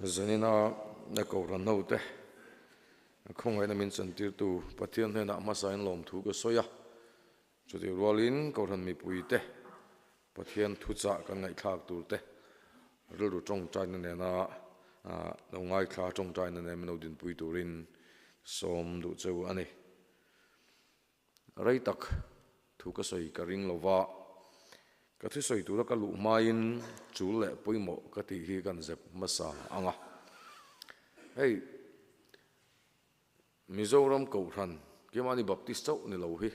Zanina na kohhran hote khawngaihna min chantirtu Pathian hnenah hmasain lawmthu ka sawi a. Chutih rualin kohhran mipuite Pathian thuchah kan ngaihthlak turte rilru tawngtaina nena lo ngaithla tawngtaina nen min lo dinpui turin sawm duh cheu a ni. Rei tak thu ka sawi ka ring lo va, ka thusawi tura ka luh hmain chul leh pawimawh ka tih hi kan zep hmasa ang a. Hei Mizoram Kohhran Kimani Baptist chauh ni lo hi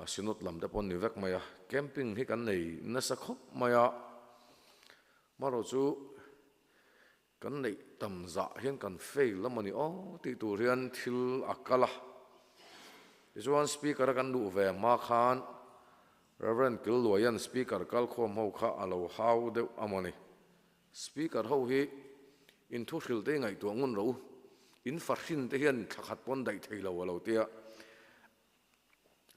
Synod lam te pawh an ni vek mai a, camping hi kan nei nasa khawp mai a, marawhchu Kan neih tam zah hian kan fail a mawni aw tih tur hian thil a kal a. Tichuan Speaker a kan luh ve hma khan Rev. Killuaia'n Speaker kalkhawm ho kha a lo hau deuh a mawni. Speaker ho hi in thu hrilh te i ngaihtuah ngun rawh u, in fahrin te hian thla khat pawn daih thei lo a lo ti a.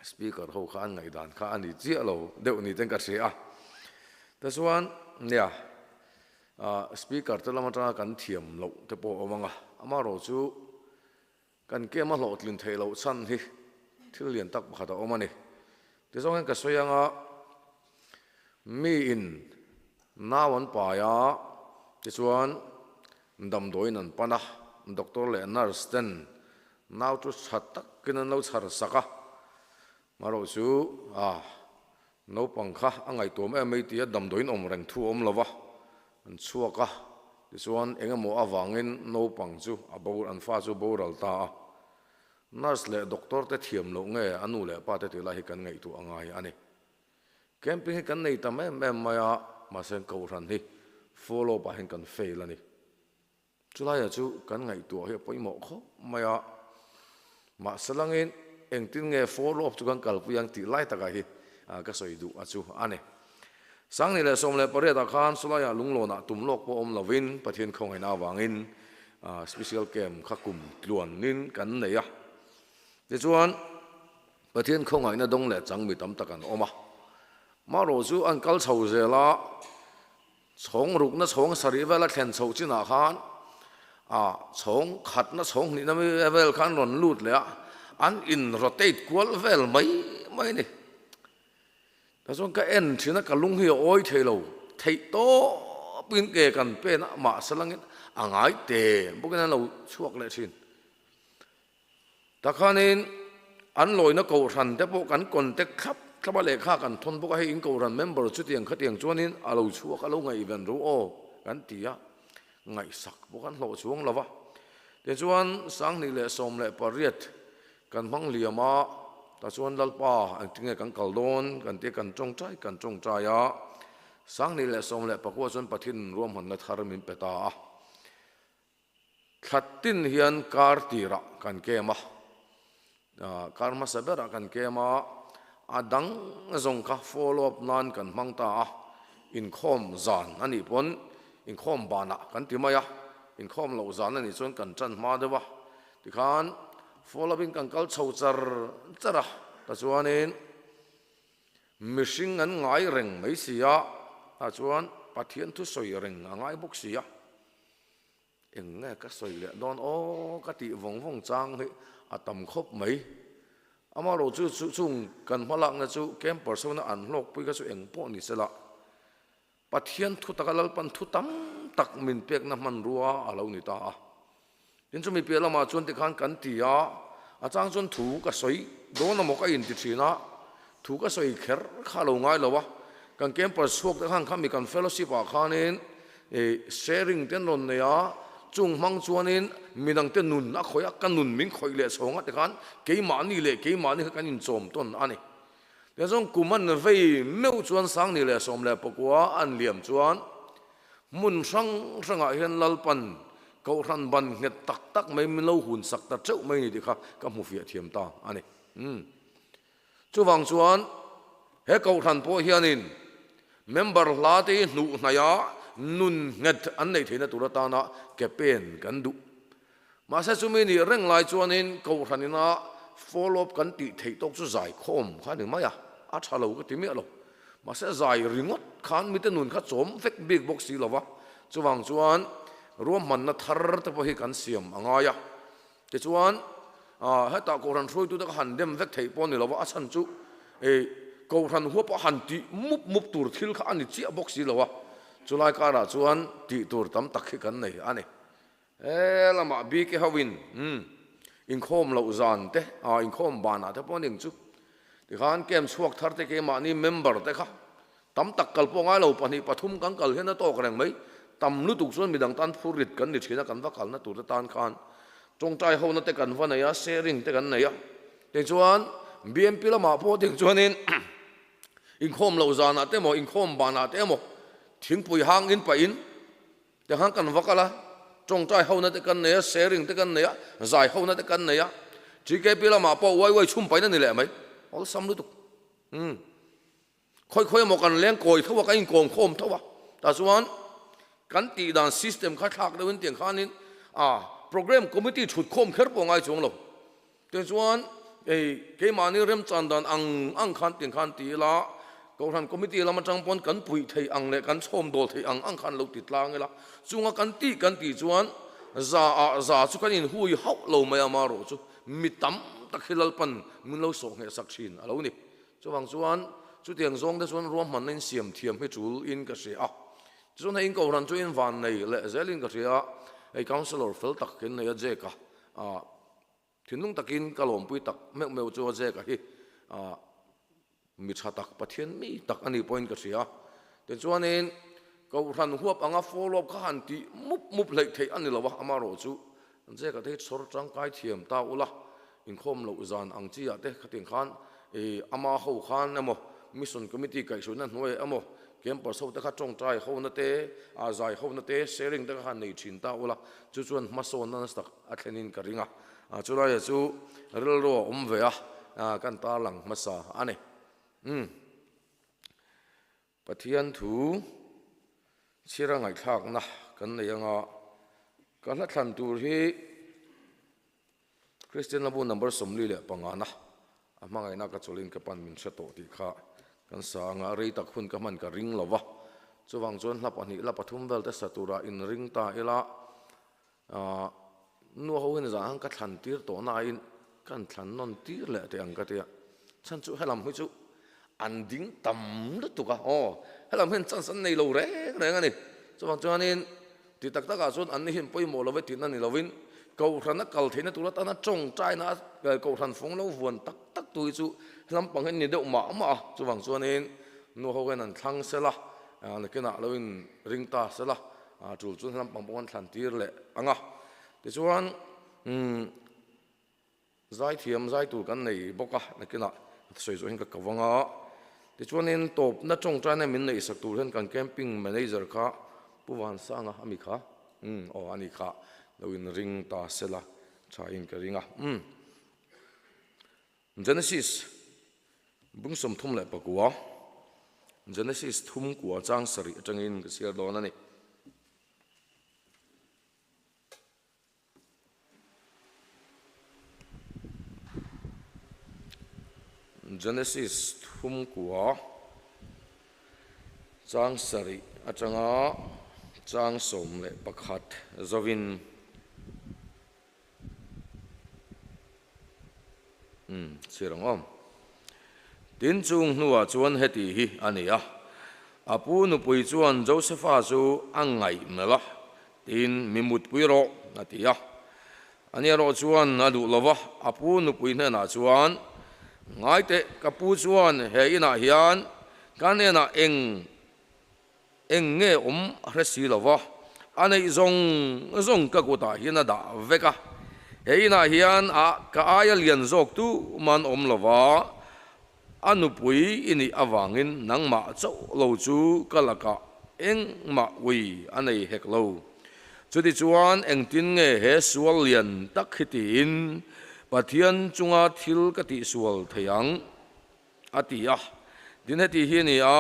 Speaker ho kha an ngaihdan kha a ni chiah lo deuh ni ten ka hria a. Tichuan nia Speaker te lam atanga kan thiam loh te pawh a awm ang a, amaherawhchu kan kem a hlawhtlin theih loh chhan hi thil lian tak pakhat a awm a ni. Tizawng hian ka sawi ang a, miin nau an pai a, tichuan damdawiin an pan a, doctor leh nurse ten Nau chu tha takin an lo chhar sak a, marawh chu ah naupang kha a ngaihtuam em mai tia damdawiin awm reng thu a awm lo va, an chhuak a, tichuan eng emaw avangin naupang chu a bo an fa chu boral ta a. Nurse leh doctor te thiam loh nge a nu leh pa te tih lai hi kan ngaihtuah a ngai a ni. Camping hi kan nei tam em em mai a, mahse kohhran hi follow up ah hian kan fail a ni. Chulaiah chu kan ngaihtuah hi a pawimawh khawp mai a, mahse langin engtin nge follow up chu kan kalpui ang tih lai takah hi ka sawi duh a chu a ni. Sangni leh 18 ah khan chulaiah lunglawnah tum lawk pawh awm lovin Pathian khawngaihna avangin special camp kha kum tluanin kan nei a. Tichuan Pathian khawngaihna dawng leh chang mi tam tak an awm a, marawh chu an kal chho zel a, Chhawng rukna chhawng sarih vel a thlen chhoh chinah khan ah chhawng khatna chhawng hnihna mi vel khan rawn lut leh a, an in rotate kual vel mai mai a ni. Tah chuan ka en thin a, ka lung hi a awi thei lo, theih tawpin ke kan pen a, mahse langin a ngai te bawkin an lo chhuak leh thin. Takhanin an lawina kohhran te pawh kan contact thlap thlap a, lehkha kan thawn bawk a, hei in kohhran member chutiang khatiang chuanin a lo chhuak a lo ngaihven ru aw kan ti a, ngaihsak pawh kan hlawh chuang lo va. Tichuan 2018 kan hmang liam a, tah chuan Lalpa engtinge kan kal dawn kan ti a, kan tawngtai kan tawngtai a, 2019 chuan Pathian ruahmanna thar min pe ta a. Thla tin hian kar tirah kan kem a, kar hmasa berah kan kem a, a dang zawng kha follow up nan kan hmang ta a, inkhawm zan a nih pawn inkhawm banah kan ti mai a, inkhawm loh zan a nih chuan kan tan hma deuh a, tikhan follow up in kan kal chho char char a, tichuanin mihring an ngai reng mai si a, tah chuan Pathian thusawi reng a ngai bawk si a. Eng nge ka sawi leh dawn aw ka tih vawng vawng chang hi a tam khawp mai. Amaherawh chu chung kan hmalakna chu camper sona an hlawkpui kha chu eng pawh ni sela, Pathian thu taka Lalpan thu tam tak min pekna hmanrua a lo ni ta a. Tin chumi piah lamah chuan tikhan kan ti a, a chang chuan thu ka sawi dawn emaw ka inti thin a, thu ka sawi kher kha a lo ngai lo a, kan camper chhuak te khan khami kan fellowship ah khanin I sharing te an rawn nei a, chung hmang chuanin midangte nun a khawih a, ka nun min khawih leh chhawng a tikhan keimahni leh keimahni kha kan inchawm tawn a ni. Tiang chuan kum an vei meuh chuan 2019 an liam chuan hmun hrang hrangah hian Lalpan Kohhran ban nghet tak tak mai min lo hun sak ta teuh mai ni tih kha ka hmu fiah thiam ta a ni. Umm. Chuvang chuan he Kohhran pawh hianin member hla te hi hnuh hnaih a nun nghet an neih theihna tur atana ke pen kan duh. Mahse chumi nih reng lai chuanin Kohhran ina follow up kan tih theih tawk chu zai khawm kha a ni mai a, a tha lo ka ti miah lo. Mahse zai ringawt khan mite nun kha chawm vek bik bawk si lo va. Chuvang chuan ruahmanna thar te pawh hi kan siam a ngai a. Tichuan, hetah Kohhran hruaitute ka han dem vek theih pawh a ni lo va, a chhan chu Kohhran huapa han tih mup mup tur thil kha a ni chiah bawk si lo a, chulai karah chuan tih tur tam tak hi kan nei a ni. He lamah BK hoin inkhawm loh zan te, inkhawm banah te pawh a ning chu. Tikhan camp chhuak thar te keimahni member te kha tam tak kal pawh ngai lo, pahnih pathum kan kal hian a tawk reng mai. Tam lutuk chuan midang tan phur rit kan ni thin a, kan va kalna tur te tan khan tawngtai hona te kan va nei a, sharing te kan nei a. Tichuan BMP lamah pawh tiang chuanin inkhawm loh zanah te emaw, inkhawm banah te emaw thingpui hang in pahin Tianghan kan va kal a, tawngtai hona te kan nei a, sharing te kan nei a, zai hona te kan nei a, TKP lamah pawh uai uai chhum pain a ni leh mai, awlsam lutuk. Umm. Khawi khawi emaw kan leng kawi tho a, kan inkawm khawm tho a, tah chuan kan tih dan system kha thlak deuhin tiang khanin a program committee thut khawm kher pawh ngai chuang lo. Tichuan, ei, keimahni remchan dan ang ang khan tiang khan ti ila, Kohhran Committee lam atang pawn kan puih theih ang leh kan chhawm dawl theih ang ang khan lo ti tlang ila, chunga kan tih kan tih chuan za ah za chu kan inhui hauh lo mai a, marawh chu mi tam tak hi Lalpan min lo sawh ngheh sak thin a lo ni. Chuvang chuan chutiang zawng te chuan ruahmanna in siam thiam hi tul in ka hria a. Tichuan hei in Kohhran chu in van nei leh zelin ka hria a, hei Councillor fel tak in nei a Jake a, Thinlung takin ka lawmpui tak meuh meuh chu a Jake-a hi mi tha tak, Pathian mi tak a nih pawhin ka hria. Tichuanin Kohhran huap anga follow up kha han tih mup mup hleih theih a ni lo a, amaherawh chu Jake-a te hi chhawr tangkai thiam ta ula, inkhawm loh zan ang chi ah te khatiang khan ama ho khan emaw Mission Committee kaihhruaina hnuaiah emaw campers ho te kha tawngtai hona te, zai hona te, sharing te kha han nei thin ta ula, chu chuan hmasawnna nasa tak a thlenin ka ring a, chulaia chu rilru a awm ve a, kan tarlang hmasa a ni. Umm. Pathian thu chhira ngaihthlakna kan nei anga ka hla thlan tur hi Kristian Labu number 45 na a hmangaihna ka chawlhin ka pan min hre tawh tih kha kan sa anga rei tak hun ka hman ka ring lo va, chuvang chuan hla pahnih hla pathum vel te sa tura inring ta ila. Ahh nu ho hian zah ang ka thlan tir tawh na aiin kan thlan nawn tir leh teh ang ka tia, chhan chu helam hi chu an ding tam lutuk a, aw helam hian chance an nei lo reng reng a ni, chuvang chuanin ti tak takah chuan an ni hian pawimawh lo ve tihna ni lovin Kohhrana kal theihna tur atana tawngtaina Kohhran fawng lo vuan tak tak tu hi chu helam pang hi an ni deuh mah mah a, chuvang chuanin nu ho hian an thlang sela nakinah lo in ring ta sela. A tul chuan helam pang pawh an thlan tir leh ang a, tichuan umm zaithiam zai tur kan nei bawk a, nakinah sawi zawh hian ka ko vang a, tichuanin tawpna tawngtaina min neih sak tur hian kan camping manager kha Pu Vansanga a mi kha umm aw a ni kha lo in ring ta sela tha in ka ring a umm Genesis Bung 39, Genesis thum kua chang sarih atangin ka chhiar dawn a ni. Genesis thum kua chang sarih atanga chang 11 zovin. Umm, chhiar ang awm. Tin chung hnuah chuan heti hi a ni a, a pu nupui chuan Josefa chu a ngaih melh a, tin, Mi mutpui rawh, a ti a. Ani erawh chuan a duh lo va, a pu nupui hnenah chuan, Ngai teh, ka pu chuan he inah hian ka hnenah eng Eng nge awm a hre si lo va, a neih zawng zawng ka kutah hian a dah vek a. He inah hian a ka aia lian zawk tu man awm lo va, a nupui i nih avangin nangmah chauh lo chu ka lakah engmah ui a nei hek lo. Chutichuan engtin nge he sual lian tak hi tiin Pathian chunga thil ka tihsual thei ang? A ti a. Tin heti hi a ni a,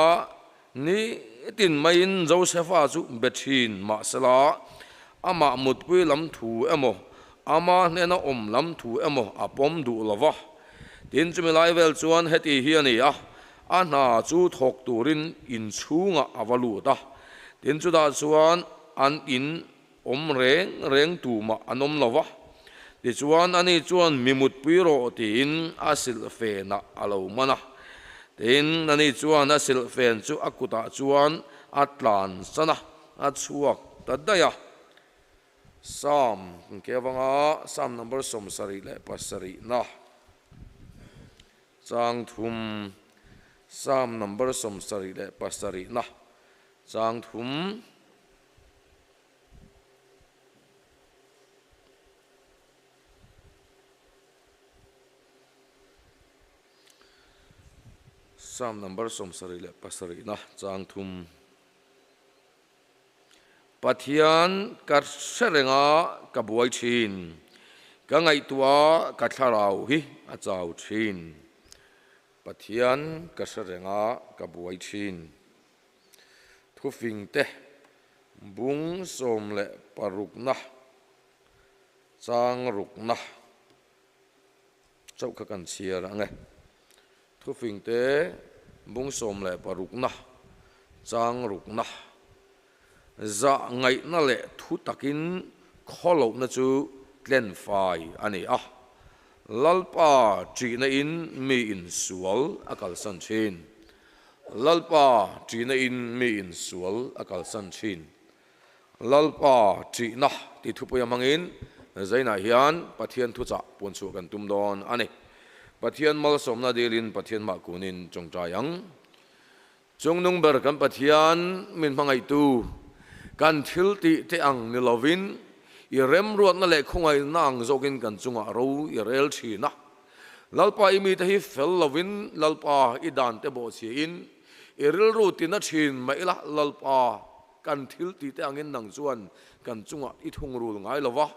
nitin maiin Josefa chu be thin mahsela, amah mutpui lam thu emaw, ama hnena awm lam thu emaw a pawm duh lo va. Tin chumi lai vel chuan heti hi a ni a, a hna chu thawk turin inchhungah a va lut a. Tin chutah chuan. an in awm reng reng tumah an awm lo va. Tichuan ani chuan mi mutpui rawh tiin a silhfenah a lo man a. Tin, ani chuan a silhfen chu a kutah chuan a tlansan a, a chhuak ta daih a. Psalm ke avanga Psalm number 77 na chang thum Psalm number 77 na chang thum. Psalm number 77 na chang thum. Pathian ka hre reng a, ka buai thin. Ka ngaihtuah a, ka thlarau hi a chau thin. Pathian ka hre reng a, ka buai thin. Thufingte bung 16na chang rukna chauh kha kan chhiar ang e. Thufingte bung 16na chang rukna zah ngaihna leh thu takin khawlohna chu tlen fai a ni a. Lalpa ṭihna in mi insual a kalsan ṭhin. Lalpa ṭihna in mi insual a kalsan ṭhin. Lalpa ṭihna tih thupui a hmangin Zainah hian Pathian thuchah puanchhuah kan tum dawn a ni. Pathian malsawmna dilin Pathian mah kunin tawngtai ang. Chungnung ber kan Pathian min hmangaihtu, kan thil tih te ang ni lovin i remruatna leh khawngaihna ang zawkin kan chungah ro i rel thin a. Lalpa i mite hi fel lovin Lalpa i dante bawhchhiahin i rilru tina thin mah ila Lalpa Kan thil tih te angin nang chuan kan chungah i thungrul ngai lo va,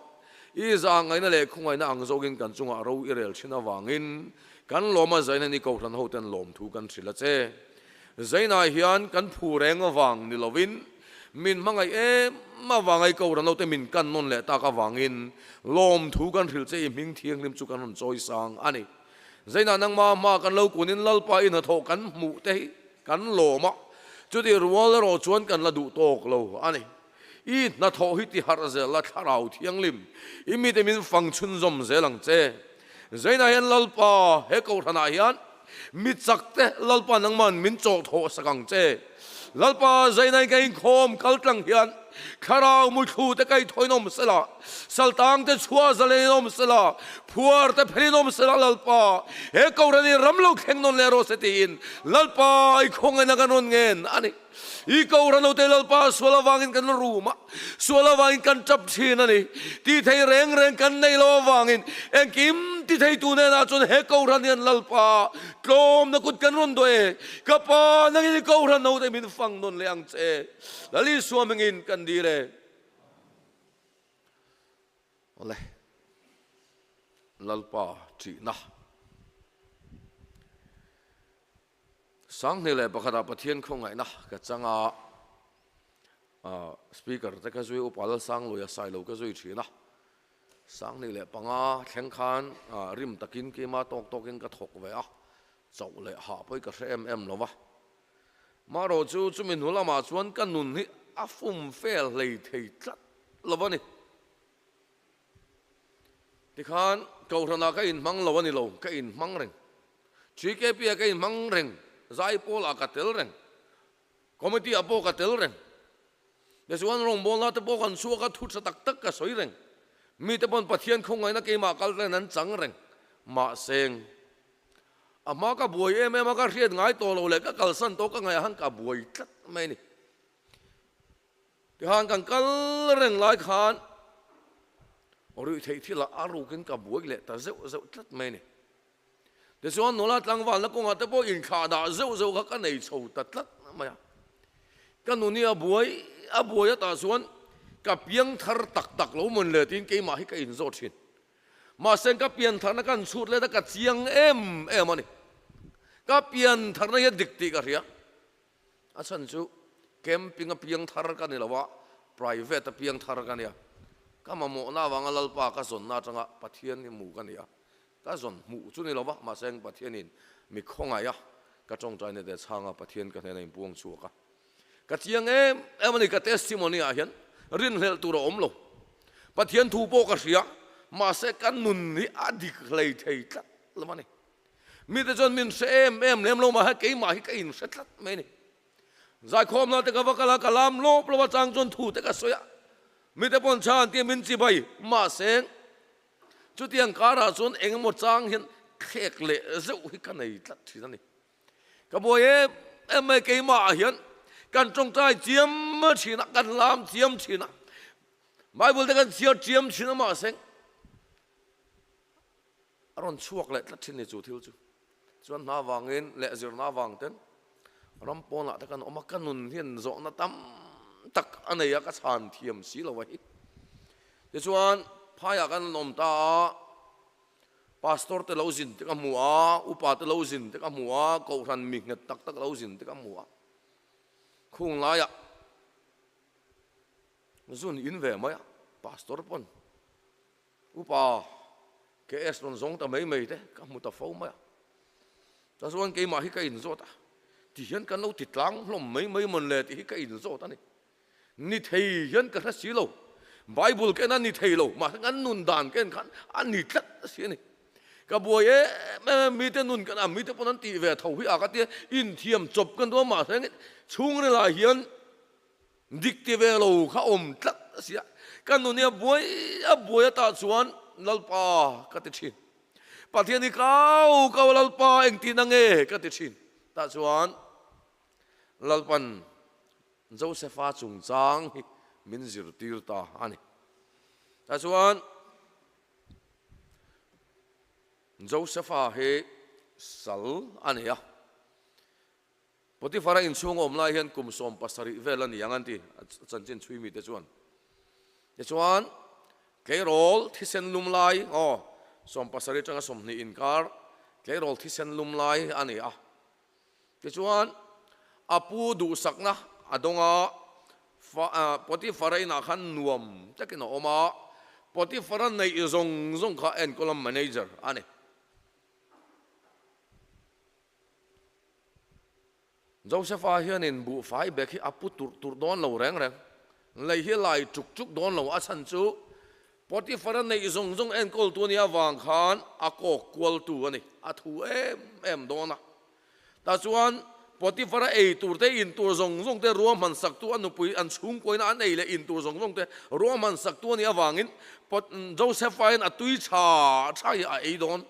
i zahngaihna leh khawngaihna ang zawkin kan chungah ro i rel thin avangin kan lawm a, Zaina ni Kohhran hoten lawmthu kan hrilh a che. Zainah hian kan phu reng avang ni lovin min hmangaih em avanga i Kohhran hote min kan nawn leh tak avangin lawmthu kan hrilh che i hming thianghlim chu kan rawn chawi sang a ni. Zainah nangmah hma kan lo kunin Lalpa i hnathawh kan hmuh te hi Kan lawm a, chutih rual erawh chuan kan la duh tawk lo a ni. I hnathawh hi ti harh zel la, Thlarau Thianghlim, i mite min fang chhunzawm zel ang che. Zainah hian Lalpa, he Kohhranah hian mi chak te Lalpa nangman min chawhthawh sak ang che. Lalpa, Zainai ka inkhawm kal tlang hian Thlarau muthlu te kaithawiin awm sela, saltang te chhuah zalen in awm sela, phuar te phelin awm sela, Lalpa, he Kohhran hi ram lo thleng nawn leh rawh se tiin Lalpa i khawngaihna kan rawn ngen a ni. I Kohhran ho te Lalpa sual avangin kan rum a, sual avangin kan tap thin a ni. Ti thei reng reng kan nei lo avangin engkim ti theitu hnenah chuan he Kohhran hian Lalpa tlawmna kut kan rawn duah e. Ka Pa, nangin i Kohhran ho te min fang nawn leh ang che. Lal Isua hmingin kan dil e. Awle, Lalpa ṭihna. 2001 ah Pathian khawngaihna ka chang a, Speaker te ka zui, Upa Lalsangluia Sailo ka zui ṭhin a. 2005 thleng khan rim takin keima tawk tawkin ka thawk ve a, chauh leh hah pawh hi ka hre em em lo va. Marawh chu chumi hnu lamah chuan ka nun hi a fum fel hlei thei tlat lo a ni. Tikhan Kohhranah ka inhmang lo a ni lo, ka inhmang reng. GKP-ah ka inhmang reng, Zaipawl-ah ka tel reng, Committee-ah pawh ka tel reng. Tichuan rawngbawlna te pawh kan chhuak a, thu tha tak tak ka sawi reng. Mite pawn Pathian khawngaihna keimah kal tlen an chang reng. Mahse, A hma ka buai em em a, ka hriat ngai tawh lo leh ka kalsan tawh ka ngaih ah khan ka buai tlat mai a ni. Tikhan kan kal reng lai khan ruih theih thil ah a rukin ka buai leh ta zeuh zeuh tlat mai a ni. Tichuan nula tlangvalna kawngah te pawh inthlah dah zeuh zeuh kha ka nei chho ta tlat mai a. Ka nun hi a buai a buai atah chuan ka piang thar tak tak lo mawn le tiin keimah hi ka inzawt thin. Mahse ka piantharna kan chhut let a ka chiang em em a ni. Ka piantharna hi a dik tih ka hria. A chhan chu camping a piangthar ka ni lo a, private a piangthar ka nia. Ka mamawhna avanga Lalpa ka zawnna atanga Pathian hi hmu ka ni a. Ka zawn hmuh chu ni lo va, mahse Pathianin mi khawngaih a, ka tawngtaina te chhanga Pathian ka hnena inpuang chhuak a. Ka chiang em em a ni, ka testimony ah hian. Rinhlelh tur a awm lo. Pathian thu pawh ka hria, mahse ka nun hi a dik hlei thei tlat lo a ni. Mite chuan min hre em em lem lo mahse keimah hi ka inhre tlat mai a ni. Zaikhawmna te ka va kal a, ka lam lawp lawp a, chang chuan thu te ka sawi a, mite pawn chhan an tia min chibai. Mahse chutiang karah chuan eng emaw chang hian thlek leh zeuh hi ka nei tlat thin a ni. Ka buai em em mai keimah ah hian kan tawngtai chiam thin a, kan lam chiam thin a, Bible te kan chhiar chiam thin a mahse a rawn chhuak leh tlat thin ni chu thil chu. Chuan hna vangin leh zirna vang ten ram pawnah te kan awm a, ka nun hian zawhna tam tak a nei a, ka chhan thiam si lo a hi. Tichuan phaiah kan awm ta a, Pastor te lo zin te ka hmu a, upa te lo zin te ka hmu a, kohhran mi nghet tak tak lo zin te ka hmu a. Khung laiah zun in ve mai a, pastor pawn upa KS rawn zawng ta mai mai te ka hmu ta fo mai a. Ta chuan keimah hi ka inzawt a, ti hian kan lo ti tlang hlawm mai mai mawn le tih hi ka inzawt a ni. Ni thei hian ka hre si lo. Bible ka en a ni thei lo, mahse kan nun dan ka en khan a ni tlat a si a ni. Ka buai em em a, mite nun kan a, mite pawn an tih ve tho hi a ka tia, inthiam chawp kan duh a, mahse chhungril ah hian dik ti ve lo kha awm tlat a si a. Ka nun hi a buai a buai atah chuan Lalpa ka ti thin. Pathian hi kau kau a Lalpa engtin a nge ka ti thin. Tah chuan Lalpan Josefa chungchang hi min zirtir ta a ni. Tah chuan Josefa hi sal a ni a, Potifara inchhung a awm lai hian kum 70 vel a ni ang an ti, a chanchin chhui mite chuan. Tichuan, tleirawl thisen lum lai, aw, 70 atanga 20 inkar tleirawl thisen lum lai a ni a. Tichuan, a pu duhsakna a dawng a, Potifara inah khan nuam takin a awm a, Potifara neih zawng zawng kha enkawl a manager a ni. Josefa hianin buhfai bag hi a pu turh turh dawn lo reng reng, lei hi lai chuk chuk dawn lo, a chhan chu Potifara neih zawng zawng enkawltu a nih avang khan a kawk kualtu a ni, a thu em em dawn a. Tah chuan Potifara ei tur te, in tur zawng zawng te ruahman saktu a nupui an chhungkuaina an ei leh in tur zawng zawng te ruahman saktu a nih avangin Joseph-a hian a tui tha tha hi a ei dawn.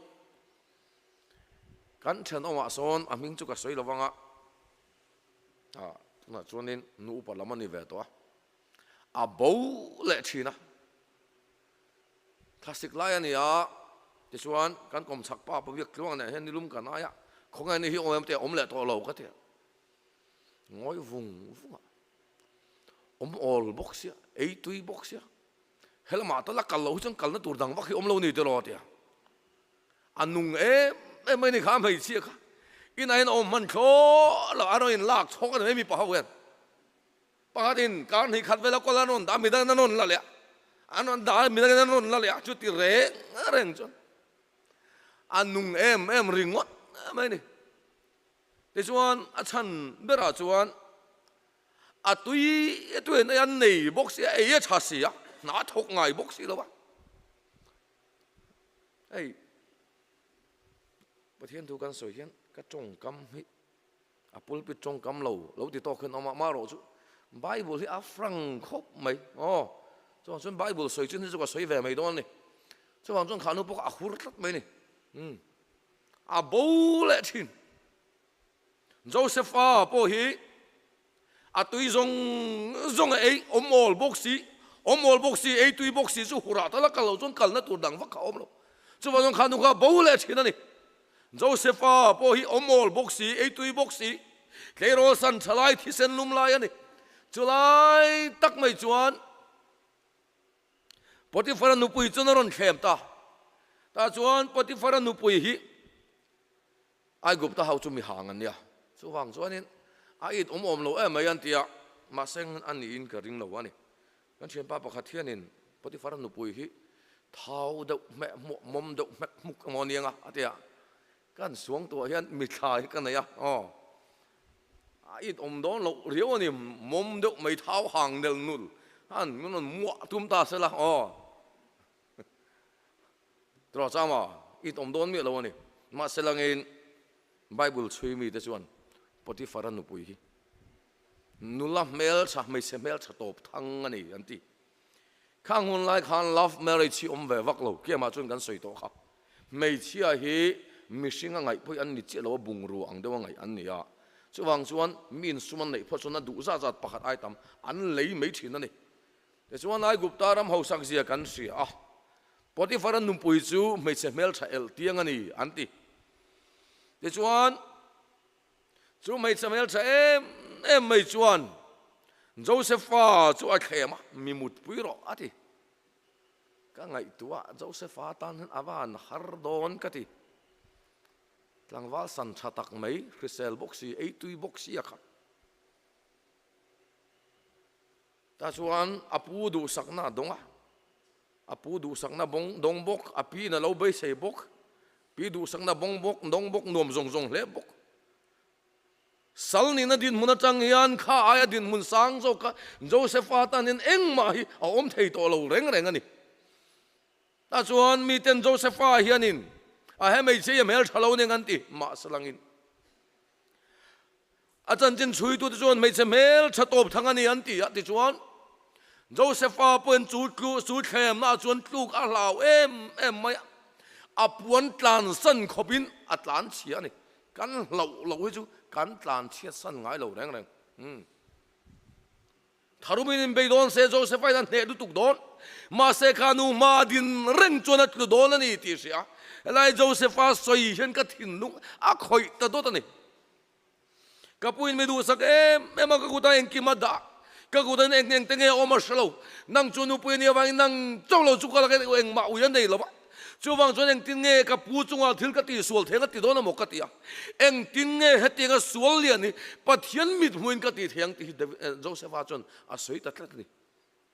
Kan thenawmah sawn a hming chu ka sawi lo vang a, tunah chuanin nu upa lam a ni ve tawh a. A bo leh thin a. Thlasik lai a ni a, tichuan kan kawmchhak pa Pawiak tluang nen hian nilum kan ai a, khawnge ni hi awm em te a awm leh tawh lo ka ti a. Ngawi vung vung a, awm awl bawk sia, ei tui bawk sia, helamah tal a kal loh hi chuan kalna tur dang vak hi awm lo ni tiraw a ti a. A nung em em mai ni kha hmeichhia kha, inah hian a awm hman thlawh lo, a rawn inlak chhawk a ni mai mipa ho hian. Pakhatin kar hnih khat vela kawl an rawn dah a, midangin an rawn la leh a, an rawn dah a, midangin an rawn la leh a, chuti reng reng chuan a nung em em ringawt mai a ni. Tichuan a chhan berah chuan a tui tui an ei an nei bawk si a, ei a tha si a, hna a thawk ngai bawk si lo a. Hei Pathian thu kan sawi hian ka tawngkam hi A pulpit tawngkam lo lo ti tawk hian awm a, marawh chu Bible hi a frank khawp mai. Aw, chuvang chuan Bible sawi chin hi chu ka sawi ve mai dawn a ni. Chuvang chuan khahnu pawh kha a hur tlat mai a ni. Umm, a bo leh thin. Josepha pawh hi a tui zawng zawng a ei, awm awl bawk si, awm awl bawk si, ei tui bawk si chu hurah tal a kal lo chuan kalna tur dang vak kha a awm lo. Chuvang chuan khahnu kha a bo leh thin a ni. Josepha pawh hi awm awl bawk si, ei tui bawk si, tleirawl san tha lai, thisen lum lai a ni. Chulai tak mai chuan Potiphara nupui chuan a rawn thlem ta. Tah chuan Potiphara nupui hi Aigupta ho chu mi hang an nia. Chuvang chuanin a it awm awm lo em mai an ti a, mahse a niin ka ring lo a ni. Kan thianpa pakhat hianin Potiphara nupui hi thau deuh hmeh hmuh mawm deuh hmek hmuk emaw a niang a, a ti a. Kan suangtuah hian mithla hi ka nei a, aw, a it awm dawn loh riau a ni, mawm deuh mai thau hang nel nul. an min rawn muah tum ta se la aw. Tiraw chama it awm dawn miah lo a ni. Mahse langin Bible chhui mite chuan Potiphar-a nupui hi nula hmeltha, hmeichhe hmeltha tawp thang a ni an ti. Khang hun lai khan love marriage hi awm ve vak lo, kiamah chuan kan sawi tawh kha. Hmeichhia hi mihring a ngaih pawhin an ni chiah lo a, bungrua ang deuh a ngaih an ni a. Chuvang chuan mi insum an neih phawt chuan a duh zat zat pakhat ai tam an lei mai thin a ni. Tichuan Aigupta ram hausak zia kan hria a, Potiphar-a nupui chu hmeichhe hmeltha elh tiang a ni an ti. Tichuan chu hmeichhe hmeltha em em mai chuan Josepha chu a thlem a, mi mutpui rawh a ti. Ka ngaihtuah Josepha tan hian a van har dawn ka ti. Tlangval san tha tak mai, hrisel bawk si, ei tui bawk si a kha. Tah chuan a pu duhsakna a dawng a, a pu duhsakna bawng dawng bawk, a pi in a lo beisei bawk, pi duhsakna bawng bawk, dawng bawk, nuam zawng zawng hle bawk. Sal nihna dinhmun atang hian kha aia dinhmun sang zawk kha Josepha tan hian engmah hi a awm thei tawh lo reng reng a ni. Tah chuan miten Josepha hianin a he hmeichhia hi a hmel tha lo ning an ti, mahse langin A chanchin chhuitute chuan hmeichhe hmel tha tawp thang a ni an ti a, tichuan Josepha pawhin chu tlu chu thlemnaah chuan tluk a hlau em em mai a, a puan tlansan khawpin a tlan chhia a ni. Kan hlauh loh hi chu kan tlan chhiat san ngai lo reng reng. Umm. Tharumin in bei dawn se Josepha in a hneh lutuk dawn. Mahse kha nu hma a din reng chuan a tlu dawn a ni tih hria. Helai Josepha sawi hian ka thinlung a khawih ta dawt a ni. Ka puin mi duhsak em em a, ka kutah engkim a dah. Ka kutah hian eng eng te nge a awm a hre lo. Nang chu nupui a nih avangin nang chauh lo chu ka lak hian engmah ui a nei lo va. Chuvang chuan engtin nge ka pu chungah thil ka tihsual thei ang a ti dawn emaw ka ti a. Engtin nge hetianga sual lian hi Pathian mithmuhin ka tih thei ang tih hi Josepha chuan a sawi ta tlat a ni.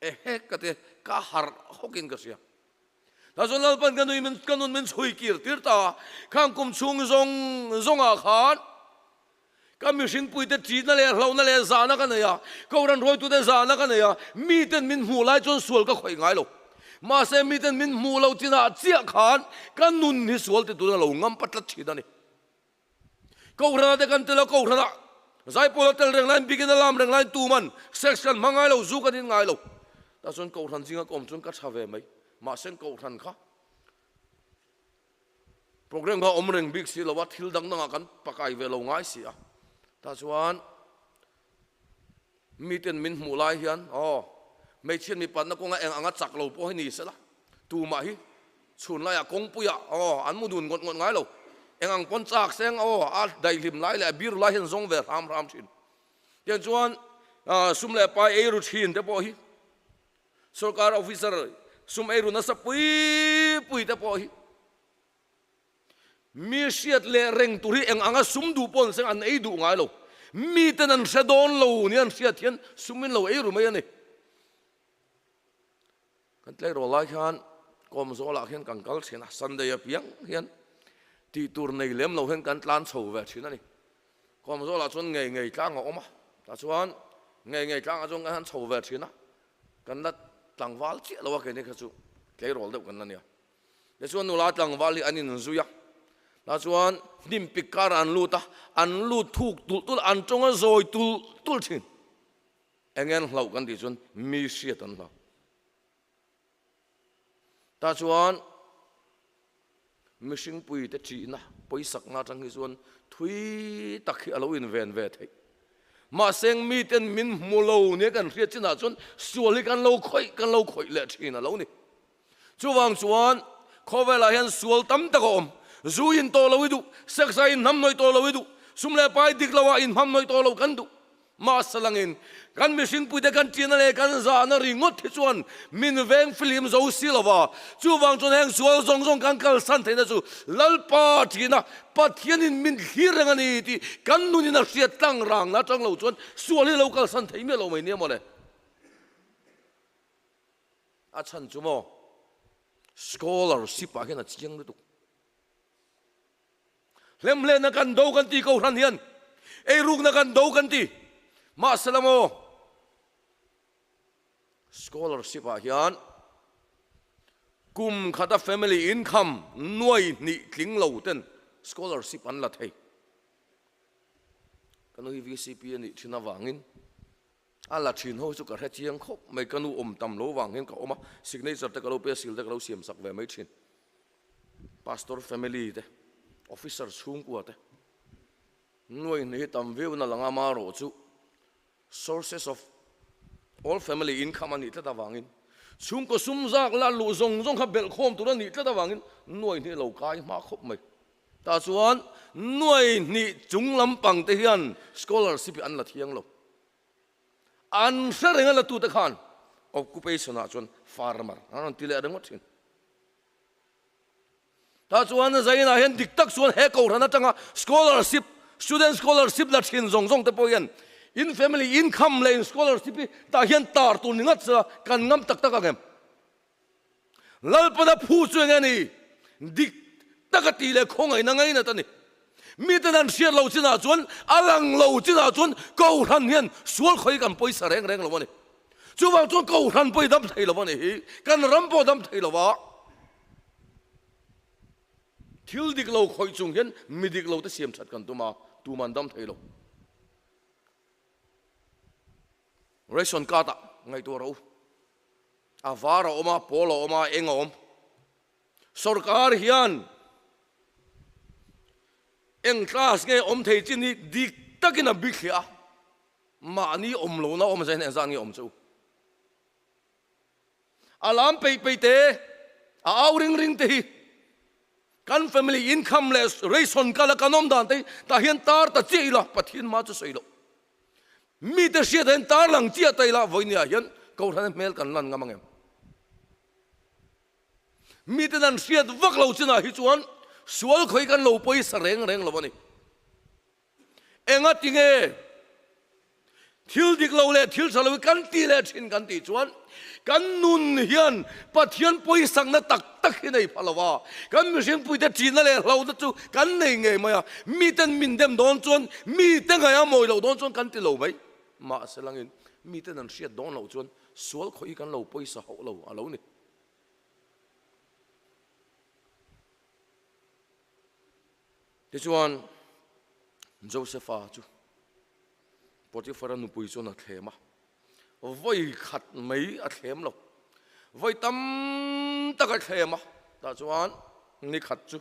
Ehe ka ti, ka harh hawkin ka hria. Tah chuan Lalpan ka nui min ka nun min chhui kir tir ta a, khang kum chhung zawng zawngah khan ka mihringpuite ṭihna leh hlauhna leh zahna ka nei a, Kohhran hruaitute zahna ka nei a, miten min hmuh lai chuan sual ka khawih ngai lo. Mahse miten min hmuh loh chinah chiah khan ka nun hi sual ti turin a lo ngam pa tlat ṭhin a ni. Kohhranah te kan tel a, Kohhranah zaipawl a tel reng laiin bikin a lam reng laiin tuman sex kan hma ngai lo, zu kan in ngai lo. Tah chuan Kohhran zinga ka awm chuan ka tha ve mai. Mahse Kohhran kha program kha awm reng bik si lo a, thil dang dangah kan pakai ve lo ngai si a. Tah chuan miten min hmuh lai hian aw hmeichhiat mipatna kawnga eng anga chak lo pawh hi ni sela tumah hi chhun laiah kawngpuiah aw an mu dun ngawt ngawt ngai lo eng ang pawn chak seng aw a daihlim lai leh a bir lai hian zawng ve hram hram thin tiang chuan sum leh pai ei ru thin te pawh hi sorkar officer sum ei ru nasa pui pui te pawh hi Mi hriat leh reng tur hi eng anga sum duh pawh an seng an ei duh ngai lo. Miten an hre dawn lo nia an hriat hian sum in lo ei ru mai a ni. Kan tleirawl lai hian Kawmzawlah hian kan kal thin a, Sunday apiang hian tih tur nei lem lo hian kan tlan chho ve thin a ni. Kawmzawlah chuan ngei ngei tlang a awm a, tah chuan ngei ngei tlangah chuan kan han chho ve thin a, kan la tlangval chiah lo a keini kha chu tleirawl deuh kan la nia. Tichuan nula tlangval hi an inzui a, tah chuan hnim pik karah an lut a, an lut thuk tulh tulh a, an tawng a zawi tulh tulh thin. Eng an hlauh kan tih chuan mi hriat an hlau. Tah chuan mihringpui te ṭihna pawisakna atang hi chuan thui tak hi a lo inven ve theih. Mahse miten min hmu lo nia kan hriat chinah chuan sual hi kan lo khawih kan lo khawih leh ṭhin a lo ni. Chuvang chuan khawvelah hian sual tam tak a awm. Zu in tawh lo i duh, sex a inhnamhnawih tawh lo i duh, sum leh pai dik loah inhmamhnawih tawh lo kan duh. Mahse langin kan mihringpuite kan ṭihna leh kan zahna ringawt hi chuan min veng fihlim zo si lo va. Chuvang chuan heng sual zawng zawng kan kalsan theihna chu Lalpa ṭihna Pathianin min thlir reng a ni tih kan nunin a hriat tlang rangna aṭang lo chuan sual hi lo kalsan thei miah lo mai nia mawle. A chhan chu maw scholarship ah hian a chiang lutuk. Hlemhlehna kan do kan ti kohhran hian eirukna kan do kan ti. Mahsela maw Scholarship ah hian kum khata family income nuai hnih tling lo ten scholarship an la thei. Ka nu hi VCP a nih thin avangin a la thin ho chu ka hre chiang khawp mai. Ka nu awm tam lo vang hian ka awm a, signature te ka lo pe a, seal te ka lo siam sak ve mai thin. Pastor family te, officer chhungkua te nuai hnih hi tam viau na lang a, amaherawh chu Sources of all family income a nih tlat avangin chhungkaw sum zak la luh zawng zawng kha belhkhawm tur a nih tlat avangin nuai hnih lo kai hma khawp mai. Tah chuan nuai hnih chung lampang te hian scholarship hi an la thiang lo. An hre reng a la tute khan occupation ah chuan farmer an rawn ti leh ringawt thin. Tah chuan Zainah hian dik tak chuan he kohhran atanga scholarship, student scholarship la thin zawng zawng te pawh hian in family income leh in scholarship hi tah hian tar tur ni ngat sela kan ngam tak tak ang em? Lalpana phu chu eng nge ni? Dik taka tih leh khawngaihna ngainat a ni. Miten an hriat lo chinah chuan, a lang lo chinah chuan kohhran hian sual khawi kan pawisa reng reng lo a ni. Chuvang chuan kohhran pawh i dam thei lo a ni hi, kan ram pawh a dam thei lo a. Thil dik lo khawih chung hian mi dik lo te siam that kan tum a, tuman dam thei lo. Ration card ah ngaihtuah rawh u. A var a awm a, pawl a awm a, eng a awm. Sorkar hian eng class nge awm thei chin hi dik takin a bithliah a, mahni awm lohna awm zai hian engzat nge awm che u? A lam peih peih te, a au ring ring te hi kan family income leh ration kal a kan awm dan te hi tah hian tar ta chiah ila Pathian hma chu sawi loh. Mite hriat ah hian tar lang chiah ta ila vawinia hian Kohhran hmel kan lan ngam ang em? Miten an hriat vak lo chinah hi chuan sual khawi kan lo pawisa reng reng lo a ni. Enga tinge thil dik lo leh thil tha lo hi kan ti leh thin kan tih chuan kan nun hian Pathian pawisakna tak tak hi nei pha lo a, kan mihringpuite ṭihna leh hlauhna chu kan nei ngei mai a, miten min dem dawn chuan mite ngaih a mawi loh dawn chuan kan ti lo mai. Mahse langin miten an hriat dawn loh chuan sual khawi kan lo pawisa hauh lo a lo ni. Tichuan, Josefa chu Potifara nupui chuan a thlem a, vawi khat mai a thlem lo, vawi tam tak a thlem a. Tah chuan ni khat chu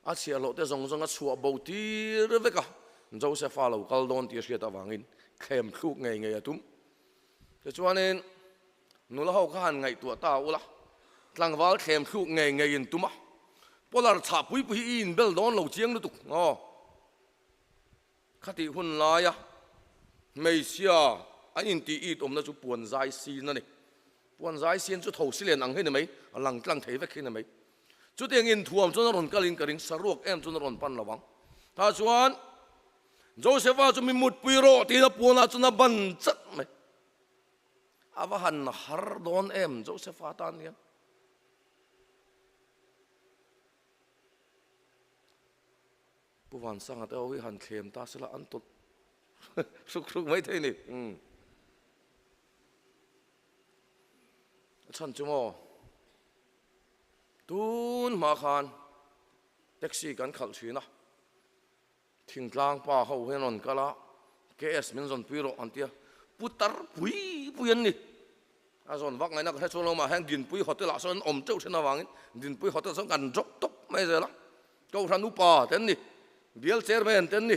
a chhiahhlawh te zawng zawng a chhuah bo tir vek a, Josefa lo kal dawn tih a hriat avangin thlem thluk ngei ngei a tum. Tichuanin nula ho kha han ngaihtuah ta ula, tlangval thlem thluk ngei ngei in tum a, polar chhah pui pui hi i inbel dawn lo chiang lutuk aw. Khatih hun laia hmeichhia an intih it awmna chu puan zai sin a ni. Puan zai sin chu tho si len ang hi ni mai, a lang tlang thei vek hi ni mai. Chutiang inthuam chuan a rawn kalin ka ring, saruak em chuan a rawn pan lo ang. Tah chuan Josepha chu mi mutpui rawh tiin a puanah chuan a ban chat mai. A va han har dawn em Josepha tan hian. Pu Vansanga te ho hi han thlem ta sela an tawlh hruk hruk mai thei ni. A chhan chu maw tun hma khan taxi kan khalh thin a. Thingtlang pa ho hian rawn kal a, KS min zawn pui rawh an ti a, pu tar pui pui an ni. A zawn vak ngaihna ka hre chuang lo mah hian Dinpui Hotel ah sawn an awm teuh thin avangin Dinpui Hotel sawn kan drop tawp mai zel a, Kohhran upa te an ni, Bial Chairman te an ni.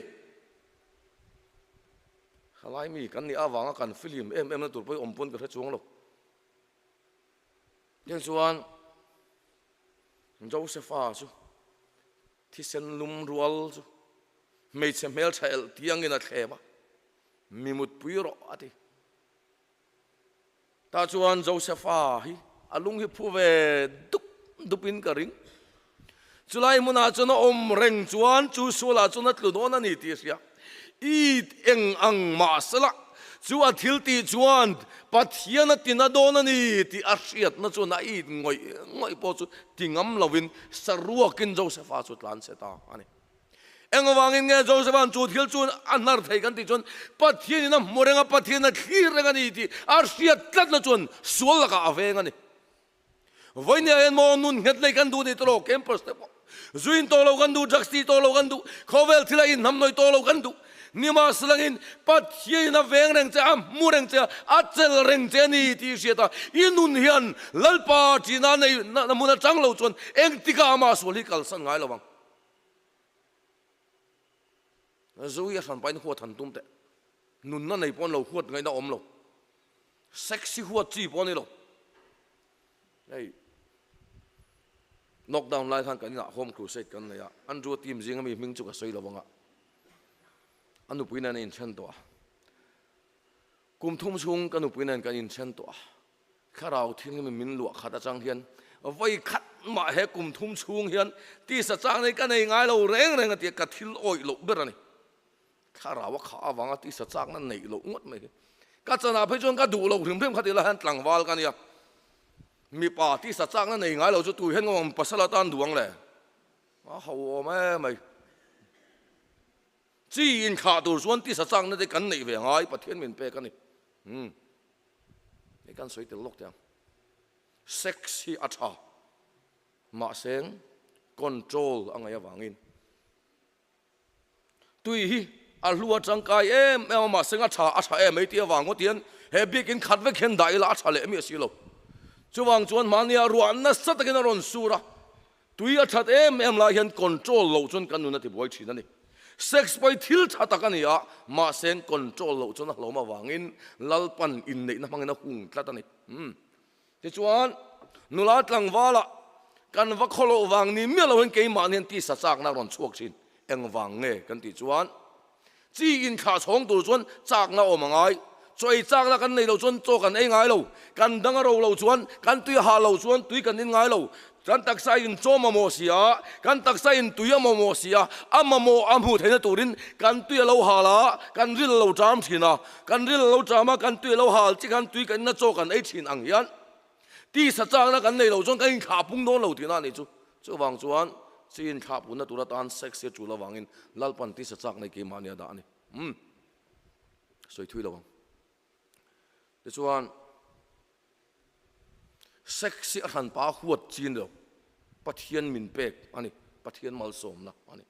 Khalai mi kan nih avanga kan film em em na tur pawh hi awm pawn ka hre chuang lo. Tiang chuan Josepha chu Thisen lum rual chu hmeichhe hmeltha elh tiangin a thlem a, mi mutpui rawh a ti. Tah chuan Josepha hi a lung hi phu ve dup dupin ka ring. Chulai hmunah chuan a awm reng chuan chu sualah chuan a tlu dawn a ni tih a hria. It eng ang mah sela chu a thil tih chuan Pathian a tina dawn a ni tih a hriatna chuan a it ngawih ngawih pawh chu ti ngam lovin saruakin Josepha chu tlan chhe ta a ni. Engvangin nge Josepha'n chu thil chu a hnar thei kan tih chuan Pathianin a hmu reng a, Pathian a thlir reng a ni tih a hriat tlatna chuan sual lakah a veng a ni. Vawinia hian maw nun nghet nei kan duh ni tawh lo, campus te pawh zuin tawh lo kan duh, drugs tih tawh lo kan duh, khawvel thila inhnamhnawih tawh lo kan duh. Nimahselangin Pathianin a veng reng che, a hmu reng che, a chel reng che a ni tih i hriat a, i nun hian Lalpa ṭihna nei na hmun aṭang lo chuan engtikah amah sual hi kalsan ngai lo ang. Zu hi a hran pahin huat han tum teh. Nunna nei pawh an lo huat ngaihna awm lo. Sex hi huat chi pawh a ni lo. Hei lockdown lai khan kan inah home crusade kan nei a, Andrew team zinga mi hming chu ka sawi lo anga a nupui nen a inthen tawh a. Kum thum chhung ka nupui nen kan inthen tawh a, thlarau thil min luah khat atang hian vawi khat mah he kum thum chhung hian tisa chang nei ka nei ngai lo reng reng a tia ka thil awih loh ber a ni. Thlarau a khah avanga tisa chakna neih loh ngawt mai hi. Ka chanah phei chuan ka duh loh hrim hrim kha ti lai hian tlangval ka nia. Mipa tisa chakna nei ngai lo chu tui hian ngawng pasal atan duh ang le. A ho awm em mai. Chi inthlah tur chuan tisa chakna te kan neih ve ngai Pathian min pek a ni. Umm. Hei kan sawi tel lawk teh ang. Sex hi a tha. Mahse control a ngaih avangin. Tui hi a hlu a tangkai em em a, mahse a tha a tha em mai tih avang ngawt hian he biakin khat vek hian dah ila a tha leh miah si lo. Chuvang chuan mahnia ruah nasa takin a rawn sur a, tui a that em em lai hian control loh chuan kan nun a tibuai thin a ni. Sex pawh hi thil tha tak a ni a, mahse control loh chuan a hlawm avangin Lalpan inneihna hmangin a hung tlat a ni. Umm. Tichuan, nula tlangvala kan va khaw loh vang ni miah lohin keimahni hian tisa chakna a rawn chhuak thin. Engvang nge kan tih chuan, chi inthlah chhawng tur chuan chakna awm a ngai. Chaw ei chakna kan nei loh chuan chaw kan ei ngai lo. Kan dang a ro loh chuan, kan tui a hah loh chuan tui kan in ngai lo. Kan taksa in chaw mamawh si a, kan taksa in tui a mamawh si a, a mamawh a hmuh theihna turin kan tui a lo hal a, kan ril a lo ṭam thin a, kan ril a lo ṭam a, kan tui a lo hal chi khan tui kan ina chaw kan ei thin ang hian tisa chakna kan nei lo chuan kan inthlah pung dawn lo tihna a nih chu. Chuvang chuan chi inthlah punna tur atan sex hi a tul avangin Lalpan tisa chak nei keimahni a dah a ni. Umm. Sawi thui lo ang. Tichuan. Sex hi a hranpa huat chi ni lo, Pathian min pek a ni, Pathian malsawmna a ni.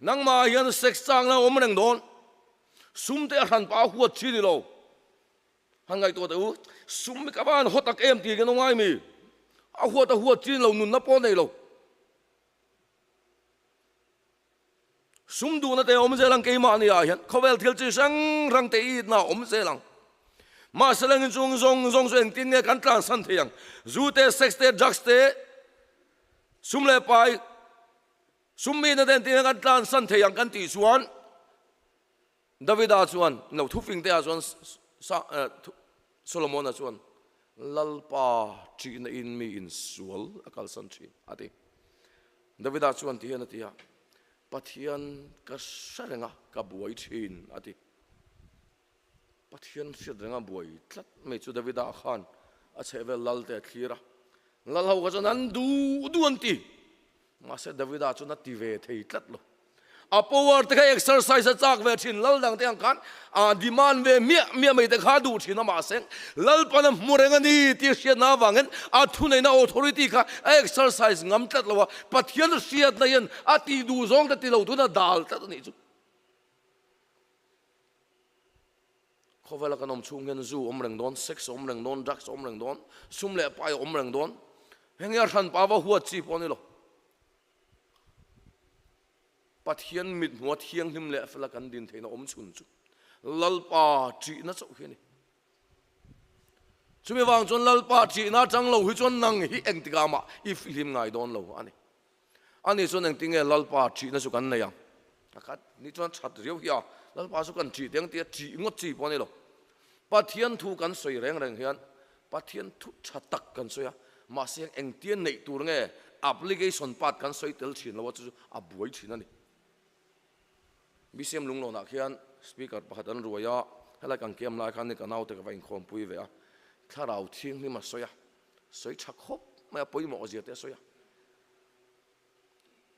Nangmah hian sex changna a awm reng dawn, sum te a hranpa huat chi ni lo. Han ngaihtuah teh u, sum hi ka van haw tak em tih kan awm ngai mi? A huat a huat chi ni lo, nunna pawh nei lo. Sum duhna te a awm zel ang keimahni ah hian khawvel thil chi hrang hrang te itna a awm zel ang. Mahse lengin chung zawng zawng chu engtin nge kan tlansan thei ang? Zu te, sex te, drugs te, sum leh pai, sum mihna te engtin nge kan tlansan thei ang kan tih chuan Davida chuan no thufing te ah chuan Solomona chuan Lalpa ṭihna in mi in sual a kalsan ṭhin a ti. Davida chuan ti hian a ti a, Pathian ka hre reng a, ka buai ṭhin a ti. Pathian hriat renga buai tlat mai chu Davida khan a chhehvel lal te a thlir a, lal ho kha chuan an duh duh an ti. Mahse Davida chuan a ti ve thei tlat lo. A power te kha exercise a chak ve thin, lal dang te ang khan a demand ve miah miah mai te kha a duh thin a, mahse Lalpan a hmu reng a ni tih hriatna avangin a thuneihna authority kha a exercise ngam tlat lo a, Pathian hriatna hian a tih duh zawng te ti lo tun a dal tlat a nih chu. Khawvela kan awm chhung hian zu awm reng dawn, sex awm reng dawn, drugs awm reng dawn, sum leh pai awm reng dawn. Heng hi a hranpa va huat chi pawh a ni lo. Pathian mithmuha thianghlim leh fela kan din theihna awm chhun chu Lalpa ṭihna chauh hi a ni. Chumi vang chuan Lalpa ṭihna aṭang lo hi chuan nang hi engtikah mah i fihlim ngai dawn lo a ni. Ani chuan engtinge Lalpa ṭihna chu kan nei ang? A khat ni chuan ṭhat riau hi a, Lalpa chu kan ṭih teng tia ṭih ngawt chi pawh a ni lo. Pathian thu kan sawi reng reng hian Pathian thu ṭha tak kan sawi a, mahse engtia neih tur nge application part kan sawi tel ṭhin lo a, chu chu a buai ṭhin a ni. BCM Lunglawnah khian speaker pakhat an ruai a, helai kan camp lai khan ka naute ka va inkhawmpui ve a, thlarau thianghlim a sawi a, sawi ṭha khawp mai a, pawimawh zia te a sawi a.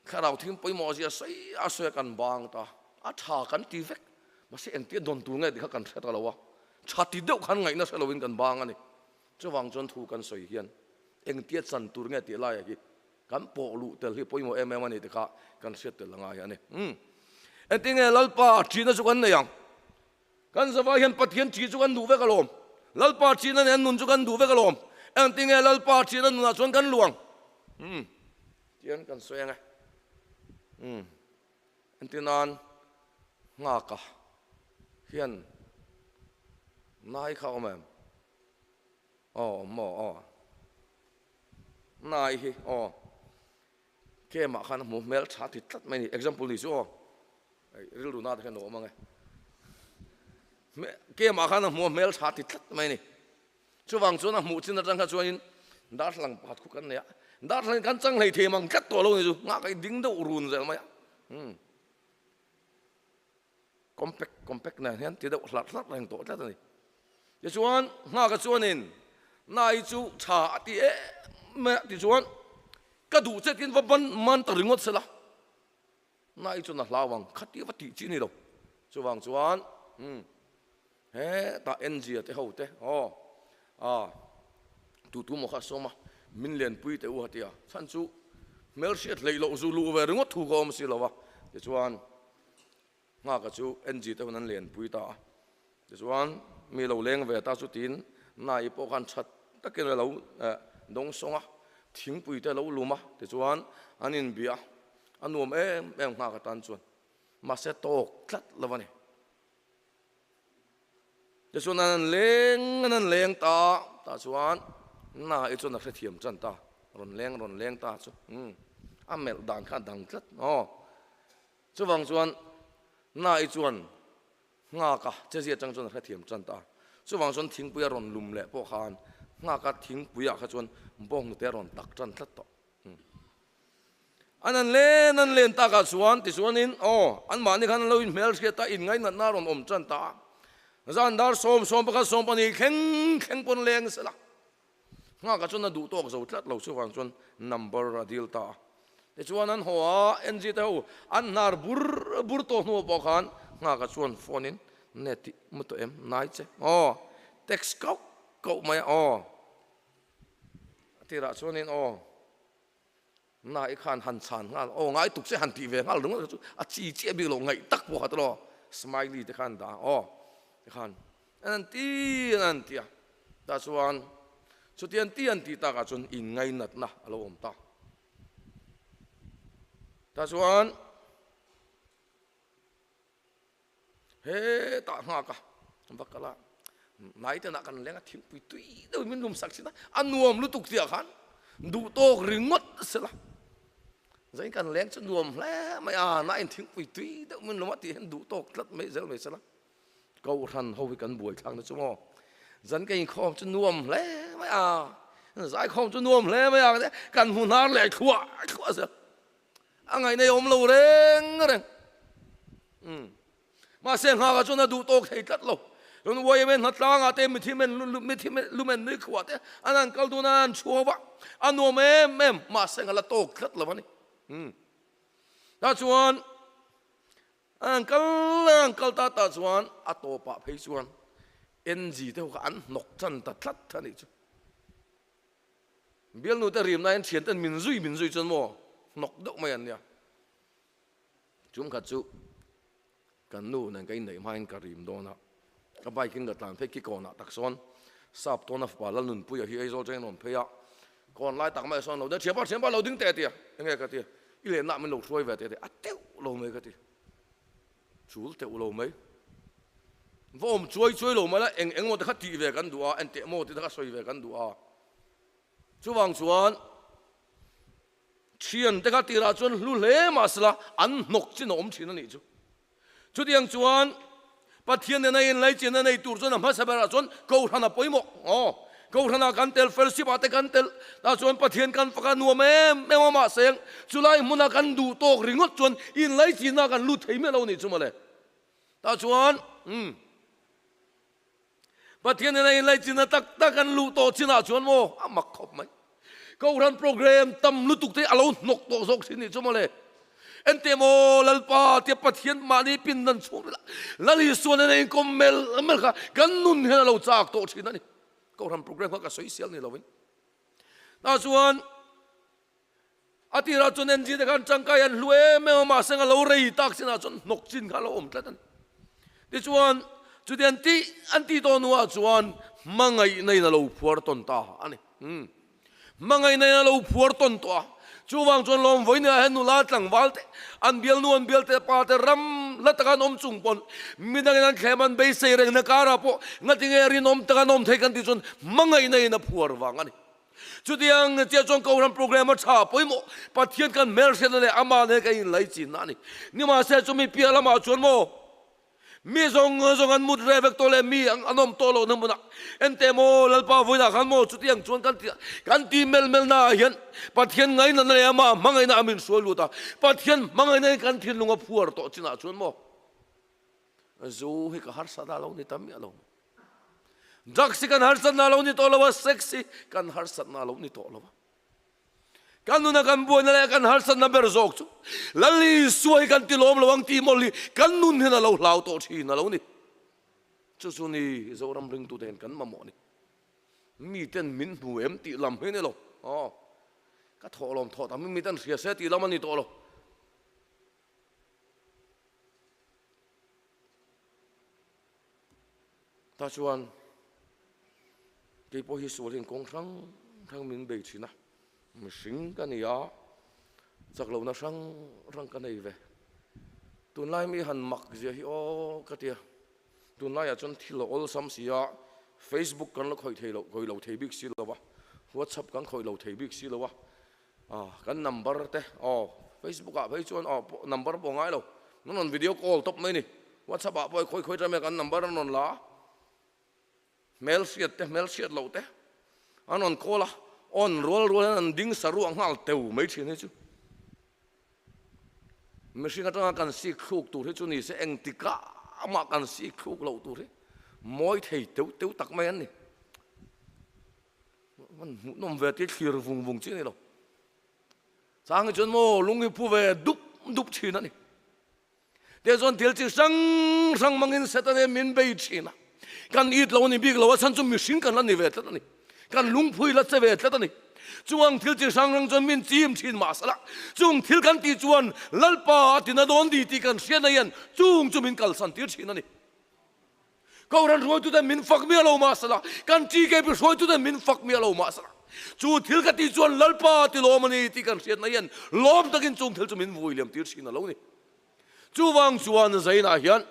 Thlarau thing pawimawh zia sawi a sawi a kan bang ta. A tha kan ti vek. Mahse engtia dawn tur nge tih kha kan hre ta lo a. Tha ti deuh khan ngaihna hre loin kan bang a ni. Chuvang chuan thu kan sawi hian engtia chan tur nge tih laia hi kan pawh luh tel hi pawimawh em em a ni tih kha kan hriat tel a ngai a ni. Umm. Engtinge Lalpa ṭihna chu kan nei ang? Kan zavai hian Pathian ṭih chu kan duh vek alawm. Lalpa ṭihna nen nun chu kan duh vek alawm. Engtinge Lalpa ṭihna nunah chuan kan luang? Umm. Tian kan sawi ang e. Umm. Engtinan nghaka hian nai kha awm em? Aw awm maw aw. Nai hi aw. Kemah khan a hmu hmel tha ti tlat mai a ni. Example ni chu aw. Rilru na te khan a awm ang e. Kemah khan a hmu hmel tha ti tlat mai a ni. Chuvang chuan a hmuh chin atang kha chuanin darthlalang pakhat khu kan nei a. Darthlalang kan chang hlei thei mang tlat tawh lo ni chu. Nghak a ding deuh run zel mai a. Compact compact nen hian ti deuh hlarh hlarh reng tawh tlat a ni. Tichuan nghaka chuanin nai chu tha a ti em mai a, tichuan ka duh che tin va ban man ta ringawt sela, nai chuan a hlau ang khatia va tih chi a ni lo. Chuvang chuan umm hetah enzia te ho te aw a tu tu maw kha a sawm a, min lenpui teh u a ti a, chhan chu hmelhriat hleih loh zu luh ve ringawt thu ka awm si lo a, tichuan Nghaka chu NG te hun an lenpui ta a, tichuan mi lo leng ve ta chu tiin Nai pawh khan that takin a lo dawng sawng a, thingpui te a lo lum a, tichuan an inbia a, a nuam em em Nghaka tan chuan mahse tawk tlat lo a ni. Tichuan an leng an an leng ta tah chuan Nai chuan a hrethiam tan ta, rawn leng rawn leng ta chu a melh dan kha a dang tlat aw. Chuvang chuan Nai chuan nghaka chezia atang chuan a hrethiam tan ta. Chuvang chuan thingpui a rawn lum leh pawh khan nghaka thingpuiah kha chuan bawnghnute a rawn tak tan tlat tawh. An an len an len takah chuan tichuanin aw anmahni khan an lo inhmelhriat a, inngainatna a rawn awm tan ta a. Zan dar 11 20 thleng thleng pawn leng sela. Nghaka chuan a duh tawk zo tlat lo, chuvang chuan number a dil ta a. Tichuan an haw a, NG te ho an hnar bur bur tawh hnuah pawh khan Nghaka chuan phone in net tih mu tawh em nai che aw text kauh kauh mai a aw a tirah chuanin aw na i khan han chhan nghal aw ngai tuk che han tih ve nghal ringawt chu a chi chiah bik lo ngaih tak pawh kha tawh smiley te khan dah aw tikhan An an ti an an ti a, tah chuan chuti an ti an tih takah chuan inngainatna a lo awm ta. Tah chuan hetah nghak a, va kal a, hnai tenah kan leng a, thingpui tui deuhin min lumsak thin a, a nuam lutuk tihah khan duh tawk ringawt sela. Zain kan leng chu nuam hle mai a, nain thingpui tui deuh min lum a tih hian duh tawk tlat mai zel mai sela. Kohhran ho hi kan buai thlak na chu maw? Zan ka inkhawm chu nuam hle mai a, zaikhawm chu nuam hle mai a, kan hmu hnar leh thluah thluah zel. A ngaih nei awm lo reng reng. Um. Mahse nghakah chuan a duh tawk thei tlat lo. Run YMA hnatlangah te mithi men mithi lumen nui khuah te an han kal dun a an chhuak va, a nuam em em, mahse a la tawk tlat lo a ni. Um. Tah chuan An kal an kal ta ta chuan a tawpah phei chuan NG te ho kha an hnawk tan ta tlat a nih chu. Bialnu te rimna hian thian ten min zui min zui chuan maw hnawk deuh mai an nia. Chum khat chu kan nu nen ka inneih hmain ka rim dawn a, ka bike in ka tlan phei ki kawnah tak sawn sap tawna fapa Lalnunpuia hi Aizawl atangin a rawn phei a, kawn lai tak mai sawn lo ding thianpa thianpa lo ding teh a ti a, enge ka ti a, I lenna min lo hruai ve teh teh a teuh lo mai ka ti. Chul teuh lo mai. Va awm chuai chuai lo mai la eng eng maw te kha tih ve kan duh a, en teh maw te kha sawi ve kan duh a. Chuvang chuan thian te kha tirah chuan hlu hle mahsela an hnawk chin a awm thin a nih chu. Chutiang chuan Pathian nena inlaichin a nei tur chuan a hmasa berah chuan Kohhran a pawimawh. Aw, Kohhranah kan tel, fellowship ah te kan tel, tah chuan Pathian kan fak a nuam em em a, mahse chulai hmuna kan duh tawk ringawt chuan inlaichinna kan lut thei miah lo nih chu mawle. Tah chuan, umm, Pathian nena inlaichinna tak tak kan luh tawh chinah chuan maw a mak khawp mai. Kohhran program tam lutuk te a lo hnawk tawh zawk thin nih chu mawle. Ente maw Lalpa tia Pathian mahni pindan chhung rila Lal Isua nena inkawm mel mel kha kan nun hian a lo chak tawh thin a ni. Kohhran program kha ka sawi sial ni lovin. Tah chuan a tirah chuan NG te khan tangkai an hlu em em a, mahse a lo rei tak chinah chuan hnawk chin kha a lo awm tlat a ni. Tichuan chuti an tih an tih tawh hnuah chuan hmangaihna in a lo phuar tawn ta a ni. Hmangaihna in a lo phuar tawn tawh a, chuvang chuan lawm vawiin ah hian nula tlangval te, an bialnu an bial te pa te ram la taka an awm chung pawn midangin an thlem an beisei rengna karah pawh ngatinge rinawm taka an awm thei kan tih chuan hmangaihna in a phuar vang a ni. Chutiang chiah chuan Kohhran program a tha pawimawh Pathian kan hmelhriatna leh amah nen kan inlaichinna a ni. Nimahse chumi piah lamah chuan maw Mi zawng zawng an mut reh vek tawh leh mi an awm tawh lohna hmunah enteh maw Lalpa vawiinah khan maw chutiang chuan kan ti kan ti mel melna ah hian Pathian ngainatna leh amah hmangaihna a min hruai lut a, Pathian hmangaihna in kan thinlung a phuar tawh chinah chuan maw zu hi ka harsat a lo ni ta miah lo maw drugs hi kan harsatna a lo ni tawh lo a, sex hi kan harsatna a lo ni tawh lo a. Kan nuna kan buaina leh kan harsatna ber zawk chu Lal Isua hi kan ti lawm lo ang tih mawlh hi kan nun hian a lo hlau tawh thin a lo ni. Chu chu ni Zoram ringtute hian kan mamawh a ni. Miten min hmu em tih lam hi a ni lo. Aw, ka thawh lawm thawh tam hi miten hria se tih lam a ni tawh lo. Ta chuan kei pawh hi sual hian kawng hrang hrang min bei thin a, mihring ka ni a, chak lohna hrang hrang ka nei ve. Tunlai mi han mak zia hi aw ka tia, tunlaiah chuan thil a awlsam si a, Facebook kan la khawih thei lo, khawih lo thei bik si lo va, WhatsApp kan khawih lo thei bik si lo a, kan number te aw Facebook ah phei chuan aw number pawh ngai lo an rawn video call tawp mai ni WhatsApp ah pawh khawi khawi tame kan number an rawn la a hmel hriat te hmel hriat loh te an rawn call a on rual rual hian an ding saruah nghal teu mai thin hi chu mihring atanga kan sik thluk tur hi chu ni se engtikah mah kan sik thluk loh tur hi mawi thei teuh teuh tak mai an ni. An hmuhnawm ve tih thlir vung vung chi a ni lo. Chang hi chuan maw lung hi phu ve dup dup thin a ni. Te chuan thil chi hrang hrang mangin Satan hian min bei thin a. Kan it lo a ni bik lo a, chhan chu mihring kan la ni ve tlat a ni. Kan lungphui la che ve tlat a ni. Chuang thil chi hrang hrang chuan min chim thin mahsela chung thil kan tih chuan Lalpa a tina dawn di tih kan hriatna hian chung chu min kalsan tir thin a ni. Kohhran hruaituten min fak miah lo mahsela, kan TKP hruaituten min fak miah lo mahsela, chu thil ka tih chuan Lalpa ti lawm a ni tih kan hriatna hian lawm takin chung thil chu min vui liam tir thin a lo ni. Chuvang chuan Zainah hian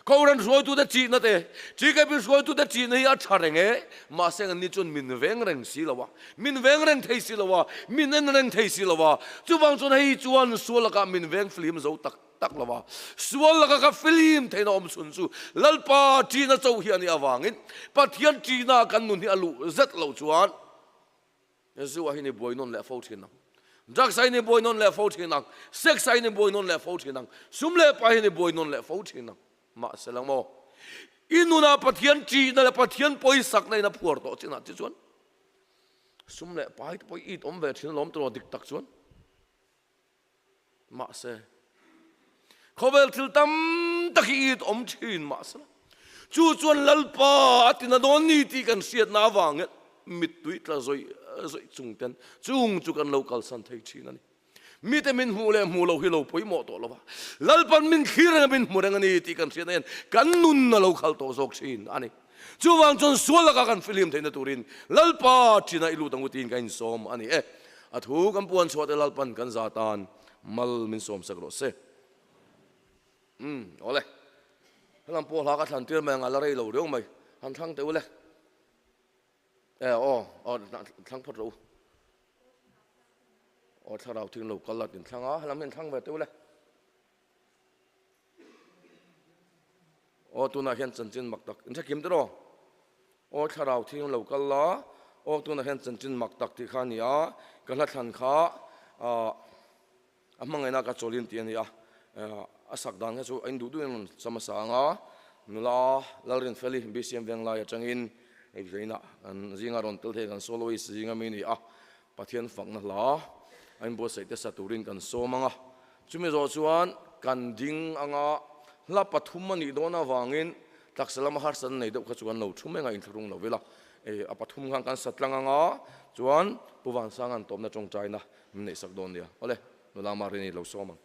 Kohhran hruaitute chihna te, TKP hruaitute chihna hi a tha reng e, mahse anni chuan min veng reng si lo a, min veng reng thei si lo a, min en reng thei si lo a, chuvang chuan hei chuan sual lakah min veng flim zo tak tak lo a, sual laka ka film theihna awm chhun chu Lalpa ṭihna cho hi a nih avangin Pathian ṭihna kan nun hi a luh zet loh chuan Zu ah hian i buai nawn leh fo ṭhin ang, drugs ah hian i buai nawn leh fo ṭhin ang, sex ah hian i buai nawn leh fo ṭhin ang, sum leh pa hian i buai nawn leh fo ṭhin ang. Mahse lang maw, i nunah Pathian ṭihna leh Pathian pawisakna in a phuar tawh chinah che chuan sum leh pai te pawh i it awm ve ṭhin alawm tiraw dik tak chuan. Mahse, khawvel thil tam tak hi it awm thin mahse chu chuan Lalpa a tina dawn ni tih kan hriatna avangin mittui tla zawih zawih chung ten chung chu kan lo kalsan thei thin a ni. Mite min hmuh leh hmuh lo hi lo pawimawh tawh lo va, Lalpan min thlir reng a min hmu reng a ni tih kan hriatna hian kan nun a lo khal tawh zawk thin a ni. Chuvang chuan sual laka kan fihlim theihna turin Lalpa ṭina i lut ang u tiin ka insawm a ni e. A thu kan puan chhuah te Lalpan kan za tan mal min sawm sak rawh se. Umm, awle. Helam pawh hla ka thlan tir mai ang a la rei lo riau mai. Han thlang teh u le. E, aw, aw, thlang phawt rawh u. Aw, thlarau thing lo kal la tin thlang a, helam hian thlang ve teh u le. Aw tunah hian chanchin mak tak in hrekim tiraw? Aw thlarau thiang lo kal la, aw tunah hian chanchin mak tak tih kha a ni a, ka hla thlan kha a hmangaihna ka chawlin tih a ni a, a sak dan kha chu a induh duhin a rawn sa hmasa ang a, nula Lalrinfeli BCM Venglai atangin hei zainah kan zinga rawn tel thei kan soloist zinga mi a ni a, Pathian fakna hla a inbuatsaih te sa turin kan sawm ang a. Chumi zawh chuan kan ding anga hla pathum a nih dawn avangin taksa lama harsatna nei deuh kha chu kan lo thu mai anga inthlahrung lo ila. E a pathum khan kan sa tlang anga chuan Pu Vansanga'n tawpna tawngtaina min neihsak dawn nia. Awle, nula Marini lo sawm ang.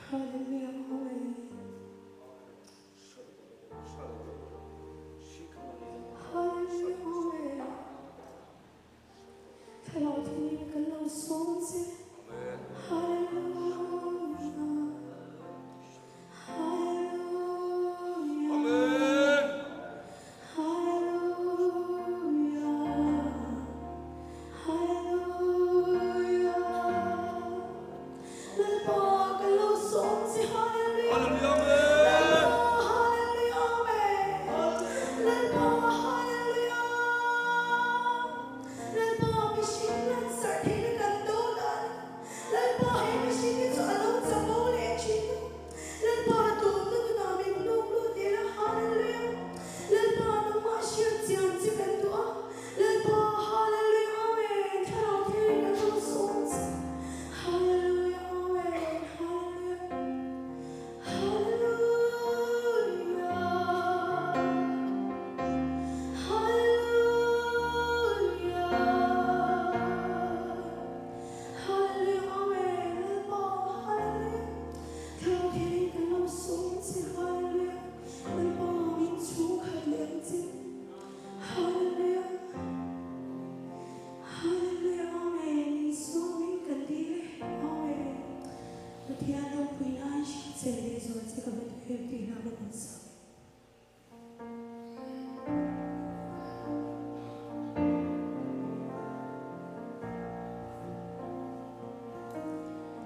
Hallelujah, Amen. Hallelujah, Amen. Thlarau Thianghlim kan lo sawm che. Hallelujah. Hallelujah. Amen. Hallelujah. Hallelujah. Lalpa kan lo sawm che. Hallelujah. Hallelujah. Amen. Lalpa, hallelujah. Amen. Lalpa, hallelujah. Lalpa, mihring lansarh theihna kan do dan. Lalpa, he mihring hi chu a lo chapo leh thin a. Lalpa, tawpna nunah min hnuk lut leh la. Hallelujah. Lalpa, nangmah hriat chian che kan duh a. Lalpa, hallelujah. Amen. Thlarau Thianghlim kan lo sawm che. Hallelujah. Amen. Hallelujah. Hallelujah. Hallelujah. Hallelujah. Amen. Lalpa, hallelujah. Thlarau Thianghlim kan lo sawm che. Hallelujah. Lalpa, min chhungkhat leh ang che. Hallelujah. Hallelujah. Amen. Isua min kan dil e. Amen. Pathian ropui nan hrilh che leh zual che ka va duh em tih hna ka rawn sa.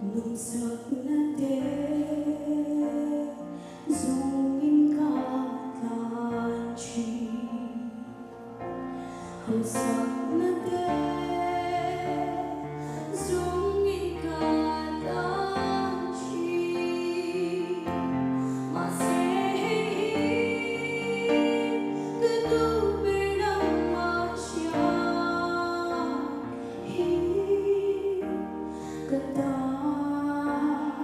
Nawmsakna te zawngin ka tlan thin, hausakna te zawngin ka tlan thin, mahse hei hi ka duh ber nangmah hria hi ka tan.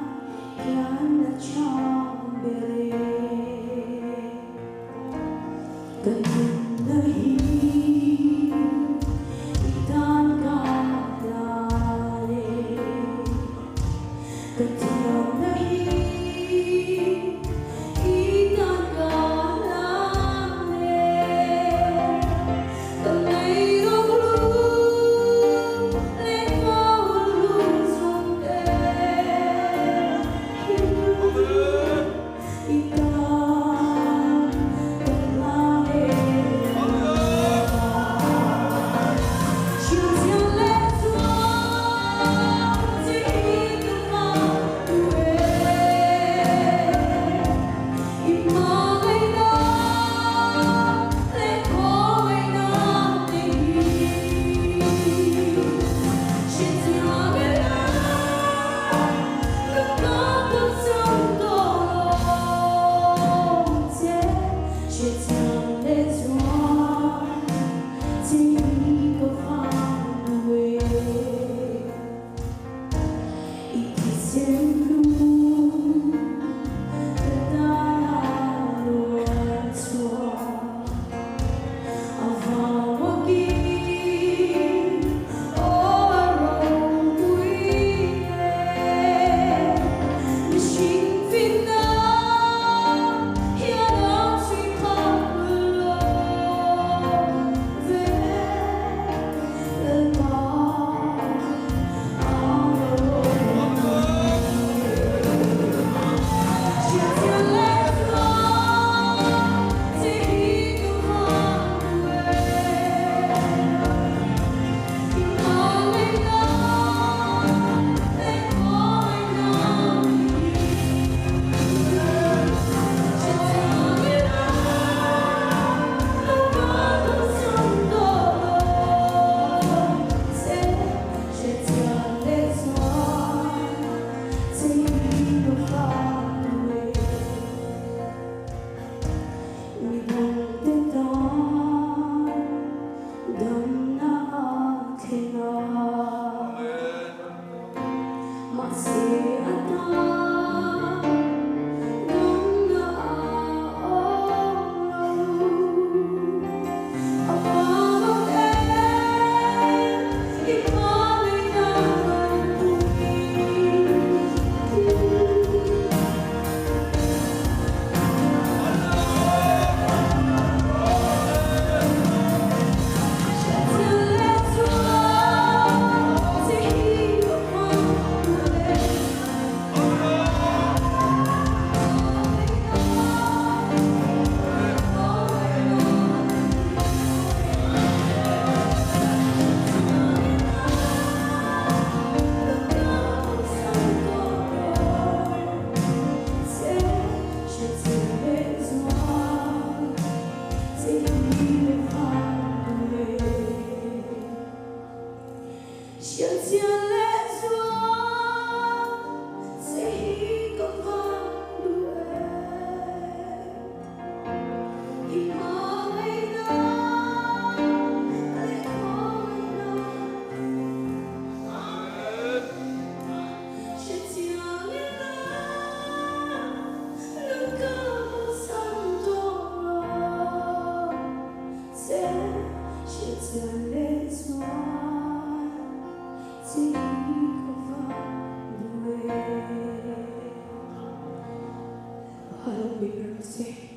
Hriatchian leh chuan che hi ka va duh e. Lalpa ropui ber rawh se.